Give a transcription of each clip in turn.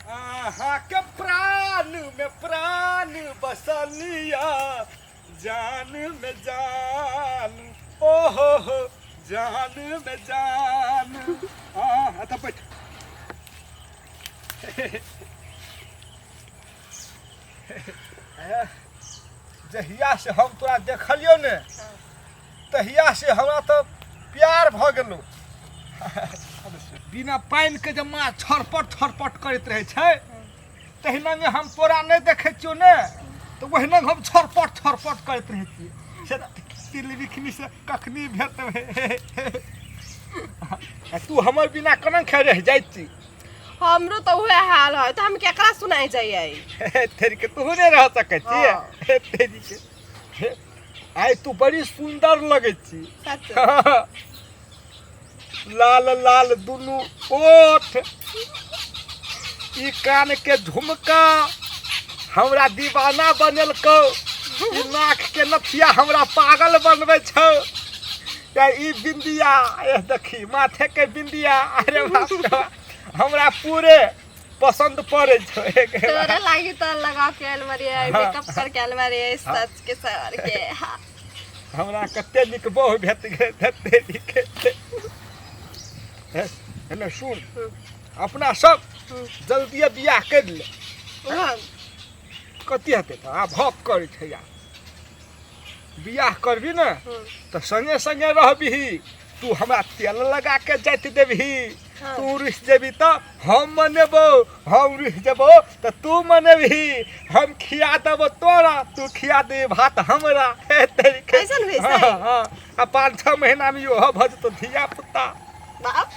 अहाँके प्राण में प्राण बसलिया, जान में जान, ओहो हो, जान में जान। हाँ, तऽ बैठ। जहिया से हम तोरा देखलियौ ने, तहिया से हमरा तऽ प्यार भऽ गेलौ। बिना पानिके जे माछ छरपट छरपट करैत रहै छै, तहिना ने हम तोरा नहि देखै छियौ ने, तऽ ओहिना हम छरपट छरपट करैत रहै छियै। से तिल से कखनी भेटबै? आ तू हमर बिना केना खाइ रहि जाइत छी? हमरो तऽ उहे हाल है, तऽ हम केकरा सुनाइ जाइए? तेरी के तू नहि रह सकै छी। तेरी के आइ तू बड़ी सुंदर लगै छी। सच? लाल लाल दुनू ओठ, ई कान के झुमका हमरा दीवाना बनेलकौ, ई नाक के नथिया हमरा पागल बनबै छौ, या ई बिंदिया, ए देखी माथे के बिंदिया, अरे बाप रे बाप, हमरा पूरे पसंद पड़ै छौ। तोरा लागी तो लगा के आयल बारी, मेकअप करके आयल बारी, सच के सवर के। हाँ। हमरा कते नीक बहु भेट गेल, कते नीक। एने सुन, अपना सब जल्दिए बियाह करि ले। कथी हेतै तऽ आब भप करै छै। यार, बियाह करबी ने तऽ संगे संगे रहबिही। तू हमरा तेल लगा के जाइत देबही। तू रुसि जेबही तऽ हम मनेबौ, हम रुसि जेबौ तऽ तू मनेबही। हम खिया देबौ तोरा, तू खिया देबही भात हमरा। हे तेरी के। ऐसन होइ छै? हाँ। आ 5-6 महीना में इहो भऽ जेतौ धिया पुता। बाप।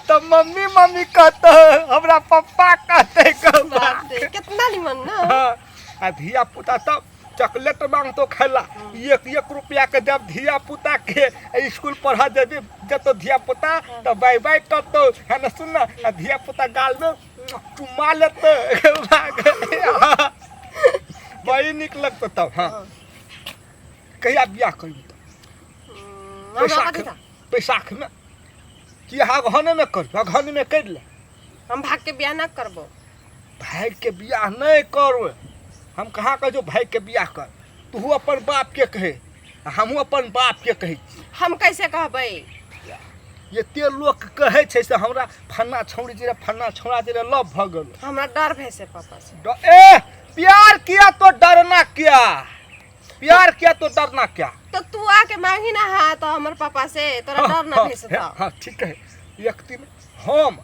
तऽ मम्मी मम्मी कहतौ, हमरा पप्पा कहतै। बाप रे, कितना निमन ना। हाँ, आ धिया पुता तऽ चॉकलेट मांगतो खाइला, एक एक रुपया के जब धिया पुता के स्कूल पढ़ा जेबी जतो धिया पुता तऽ बाय बाय करतो है ना। सुन ना, आ धिया पुता गाल में चुम्मा लेतो, बड़ी नीक लगतो तब। हाँ, कहिया बियाह करबी तब? हमरा कथी था? बैसाख में कि अघने में कर? अघन में कर ले। हम भाग के बियाह ना करबो। भाग के बियाह नहीं कर। हम कहाँ कह जो भाग के बियाह कर? तू अपन बाप के कहे, हमहूँ अपन बाप के कहै छी। हम कैसे कहबै? एते लोक कहै छै से हमरा फन्ना छौड़ी जे फन्ना छौड़ा जे लव भऽ गेल। हमरा डर भै से पापा से। ए, प्यार किया तो डरना क्या? प्यार किया तो डरना क्या? तो तू आके मांगी ना। हाँ, तो हमर पापा से तोरा डर ना भै से। हाँ, ठीक है। एक दिन हम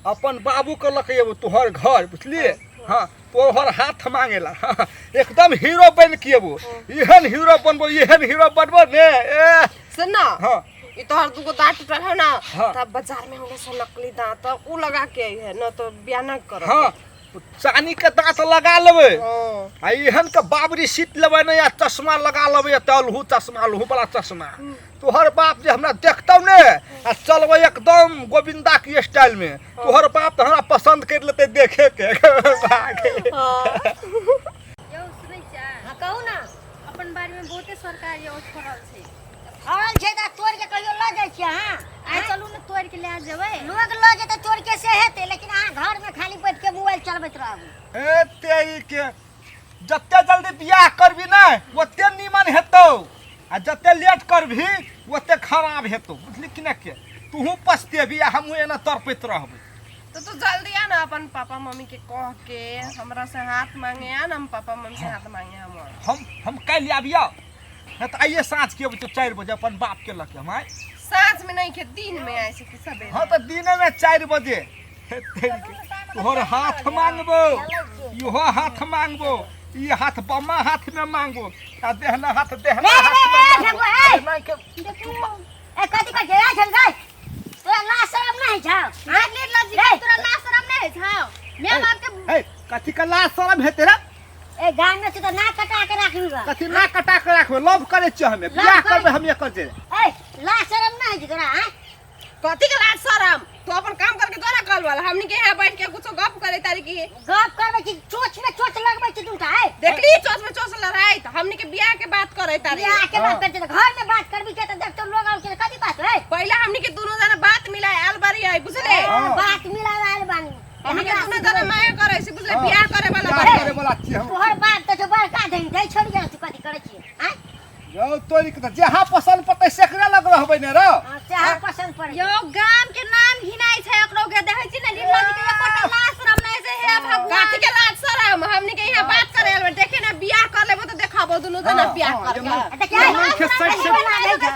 अपन बाबू के लऽ के एबो तोहर घर, बुझलिए? हाँ, तोहर हाथ मांगेला। हाँ, एकदम हीरो बन के एबो। एहन हीरो बनबो, एहन हीरो बनबो ने, ए। सुन ना। हाँ। ई तोहर दूगो दांत टूटल है ना? हाँ। तब बाजार में हमरा से नकली दांत उ लगा के आई है न, तो बियाह ना करब। हाँ, चानी के दांत लगा लेबै। हाँ। आ एहन के बाबरी सीट लेबै ने, या चश्मा लगा लेबै, या तलहू चश्मा, लहू वाला चश्मा। तोहर बाप जे हमरा देखतौ ने, आ चलबै एकदम गोविंदा के स्टाइल में, तोहर बाप तऽ हमरा पसंद कर लेतै देखे के। हाँ। यौ, सुनै छियै? हाँ, कहू ना। अपन बाड़ी में बहुते सरकारी फड़ल छै। फड़ल छै तऽ तोड़ के कहियो लऽ जाइ छियै अहाँ? आइ चलू ने, तोड़ के लए जेबै। लोग लऽ जेतै तोड़ के से हेतै, लेकिन अहाँ घर में खाली बैठ के मोबाइल चलबैत रहू। ए तेरी के, जते जल्दी बियाह करबी ने, ओते नीमन हेतौ, आ जते लेट करबी ओते खराब हेतौ, बुझली कि ने? के तूहू पछतेबी आ हमहूँ एना तड़पैत रहबै। तो तू जल्दी आ ना, अपन पापा मम्मी के कह के हमरा से हाथ मांगे आ ना। हम पापा मम्मी से हाथ मांगे हम। हम काल्हि आबियौ, नहीं तऽ आइए साँझ के अबै छियौ 4 बजे अपन बाप के लऽ के हम आइ। साँझ में नहीं के, दिन में आए से कि सबेरे। हाँ, तऽ दिने में 4 बजे। हे तेरी के, तोहर हाथ मांगबो, इहो हाथ मांगबो, ई हाथ बम्मा हाथ में मांगबो, आ देहना हाथ देहना ए, हाथ में ए, ए, मांगबो। ए, ए, एना के ए, कथी कहै छै? ए, झंझाई, तोरा लाज शरम नहि छौ? आ निर्लज्ज, ए। तोरा लाज शरम नहीं छौ? मैं बाप के ए, कथी के लाज शरम हेतै रे? ए, गाम में तू तऽ नाक कटा के राखबी बा। कथी नाक कटा के राखबै? लव करै छियै हमे, बियाह करै- करबै हम एकर जे। ए, लाज शरम नहि छै तोरा? आँय? कथी के लाज शरम? तू अपन काम करके तोरा कल वाला, हमनी के यहाँ बैठ के कुछो गप करे तारी की। गप करबै छी, चोच में चोच लगबै छी दूटा। ए, देखली, चोच में चोच लड़ाई त हमनी के बियाह के बात करे तारी। बियाह के बात करते तऽ घर में बात करबी के तऽ देखतो लोग आउ के कथी बात है? पहले हमनी के दोनों जना बात मिलाए आल बारी आई, बुझले? हाँ। बात मिलावे आयल बानी। हमनी के दोनों जना माया ले बियाह करे वाला बियाह बाटे। करे वाला छियै हम। तोहर बाप तऽ जो बड़का धन दै छोड़ि गेल, तू कथी करै छियै आँय? यौ तोरी के तऽ जहाँ पसन्द पड़तै सेकरे लग रहबै ने रौ। हाँ, सएह पसन्द पड़ै। यो गाम के नाम घिनाइ छै ओकरो के, देखै छी ने निर्लज के एकोटा लाज शरम नहि छै। हे भगवान, कथी के लाज शरम? हमनी के यहाँ बात करे आयल बाटे। देखे ना, बियाह कर लेबो तऽ देखबो दुनू जना बियाह हाँ, करके। ये देखिए, ये मनखे सट सट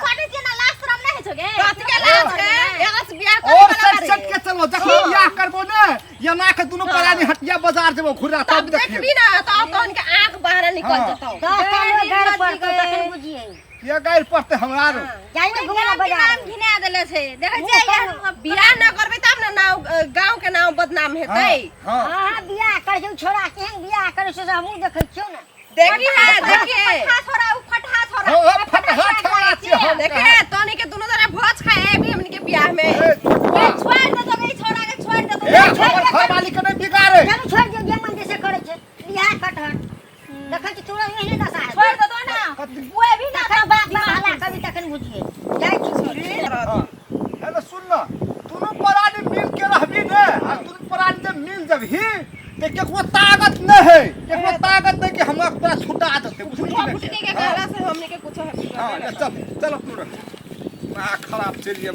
सटै छियै ना, लाज शरम नहि होइ छौ गे? कथी के लाज के? एगो से बियाह करे और वाला सट बारे। सट के चलो, जखन बियाह करबो ने एना के दुनू प्राणी हटिया बाजार जेबो घुरा, तब तब देखियो। देखबी ना तब तहन के आँख बाहर निकल जेतौ। 10 टा लोग गारि पड़तौ तखन बुझियै। ये गारि पड़तै हमरा आरो? जाइ ने घुमै लए गाम के बाजार। नाम घिना देले छै, देखै छियै यार। बियाह न करबै तब ने नाव गाँव के नाम बदनाम हेतै। हाँ। हाँ, बियाह करै छै छोड़ा, केहन बियाह करै छै से हमहूँ देखै छियौ ने। देखी है, देखिए। फटहा छोड़ा, उ फटहा छोड़ा। हाँ, फटहा छोड़ा छियै हम। देखे तोनी के दुनू जना भोज खाए आबी हमनी के बियाह में। ए, छोटवा। ए, छोड़ि देतौ गे, ई छोड़ा के छोड़ि देतौ। ए, हमर घरवाली के नहि बिगाड़े। चलू, छोड़ि दियौ, जे मन जैसे करै छै। लिहा कटहर देखै छी, तुरंत एहने दशा हेतै। छोड़ि देतौ ना। कथी? बुए भी ना। तखन बाप बाप हल्ला कभी तखन बुझियै। जाइ छी। हाँ। हेलो, सुन ना, दुनू प्राणी मिल के रहबी ने, आ दुनू प्राणी जब मिल जबही ते केकरो ताकत नहीं है, केकरो ताकत नहीं कि हमरा तोरा छुटा देते, बुझली कि फुटनी नहीं? के कहला से हमनी के कुछो हेतै। हाँ, चल चल, तू रह, खराब चलिए।